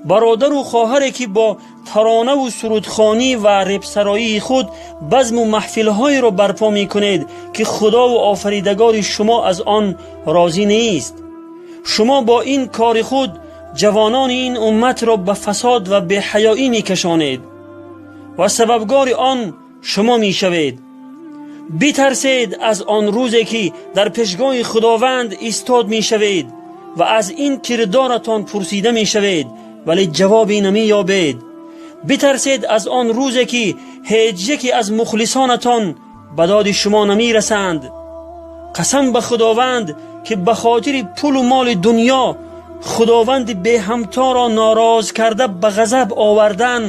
Бародару хоҳаре ки бо таронаву сурудхонӣ ва репсароии худ базму маҳфилҳоеро барпо мекунед, ки Худову Офаридагори шумо аз он розӣ нест, шумо бо ин кори худ ҷавонони ин умматро ба фасод ва беҳаёӣ мекашонед ва сабабгори он шумо мешавед. Битарсед аз он рӯзе, ки дар пешгоҳи Худованд истод мешавед ва аз ин кирдоратон пурсида мешавед, вале ҷавобе намеёбед. Битарсед аз он рӯзе, ки ҳеҷ яке аз мухлисонатон ба доди шумо намерасанд. Қасам ба Худованд, ки ба хотири пулу моли дунё Худованди беҳамторо нороз карда ба ғазаб овардан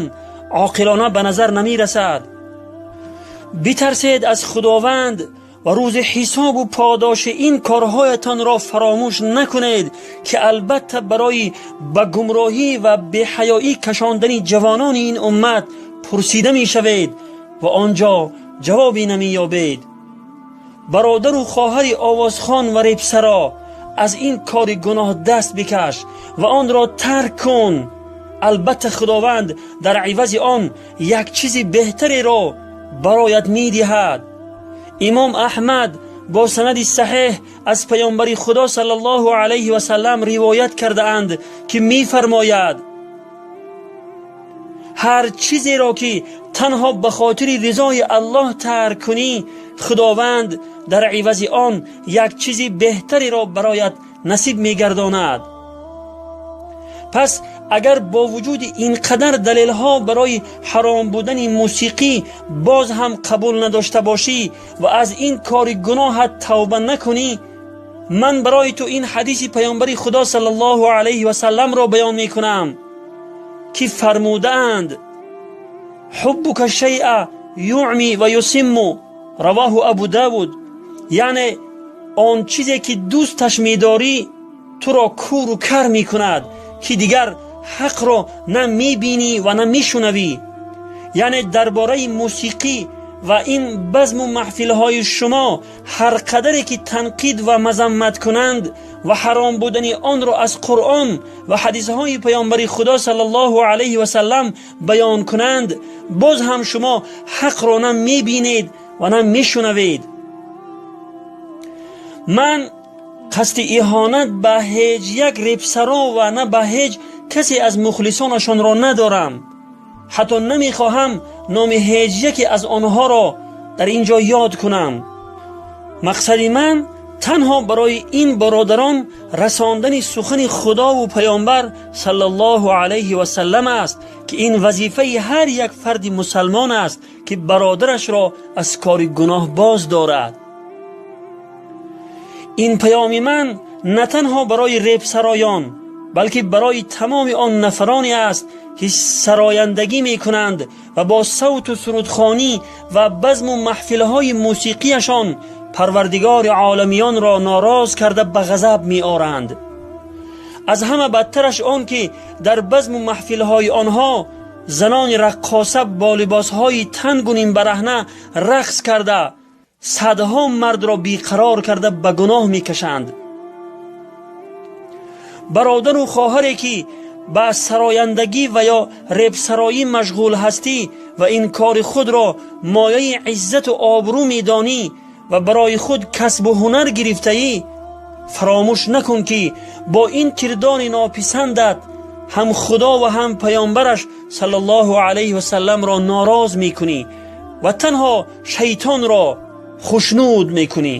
оқилона ба назар намерасад. Битарсед аз Худованд ва рӯзи ҳисобу подоши ин корҳоятонро фаромӯш накунед, ки албатта барои ба гумроҳӣ ва беҳаёӣ кашондани ҷавонони ин уммат пурсида мешавед ва он ҷо ҷавобе намеёбед. Бародару хоҳари овозхон ва репсаро, аз ин кори гуноҳ даст бикаш ва онро тарк кун. Албатта Худованд дар ивази он як чизи беҳтареро бароят медиҳад. Имом Аҳмад бо санади саҳеҳ аз Паёмбари Худо саллаллоҳу алайҳи васаллам ривоят кардаанд, ки мефармояд: ҳар чизеро ки танҳо ба хотири ризои Аллоҳ тарк кунӣ, Худованд дар ивази он як чизи беҳтареро бароят насиб мегардонад. Пас агар бо вуҷуди ин қадар далелҳо барои ҳаром будани мусиқӣ боз ҳам қабул надошта бошӣ ва аз ин кори гуноҳат тавба накунӣ, ман барои ту ин ҳадиси Паёмбари Худо саллаллоҳу алайҳи васалламро баён мекунам, ки фармудаанд: ҳуббука шайъа юъми ва юсимму. Равоҳу Абу Давуд. Яъне он чизе ки дӯсташ медорӣ, туро куру кар мекунад, ки дигар ҳақро на мебинӣ ва на мешунавӣ. Яъне дар бораи мусиқӣ ва ин базму маҳфилҳои шумо ҳар қадаре ки танқид ва мазаммат кунанд ва ҳаром будани онро аз Қуръон ва ҳадисҳои Паёмбари Худо саллаллоҳу алайҳи васаллам баён кунанд, боз ҳам шумо ҳақро на мебинед ва на мешунавед. Ман қасди иҳонат ба ҳеҷ як репсаро ва на ба ҳеҷ касе аз мухлисонашонро надорам. Ҳатто намехоҳам номи ҳеҷ яке аз онҳоро дар ин ҷо ёд кунам. Мақсади ман танҳо барои ин бародарон расондани сухани Худову Паёмбар саллаллоҳу алайҳи васаллам аст, ки ин вазифаи ҳар як фарди мусалмон аст, ки бародарашро аз кори гуноҳ боз дорад. Ин паёми ман на танҳо барои репсароён, балки барои тамоми он нафароне аст, ки сарояндагӣ мекунанд ва бо савту сурудхонӣ ва базму маҳфилҳои мусиқияшон Парвардигори оламиёнро нороз карда ба ғазаб меоранд. Аз ҳама бадтараш он ки дар базму маҳфилҳои онҳо занони раққоса бо либосҳои тангу нимбараҳна рақс карда, садҳо мардро беқарор карда ба гуноҳ мекашанд. Бародару хоҳаре ки ба сарояндагӣ ва ё репсароӣ машғул ҳастӣ ва ин кори худро мояи иззату обрӯ медонӣ ва барои худ касбу ҳунар гирифтаӣ, фаромӯш накун, ки бо ин кирдори нописандат ҳам Худо ва ҳам Паёмбараш саллаллоҳу алайҳи васалламро нороз мекунӣ ва танҳо шайтонро хушнуд мекунӣ.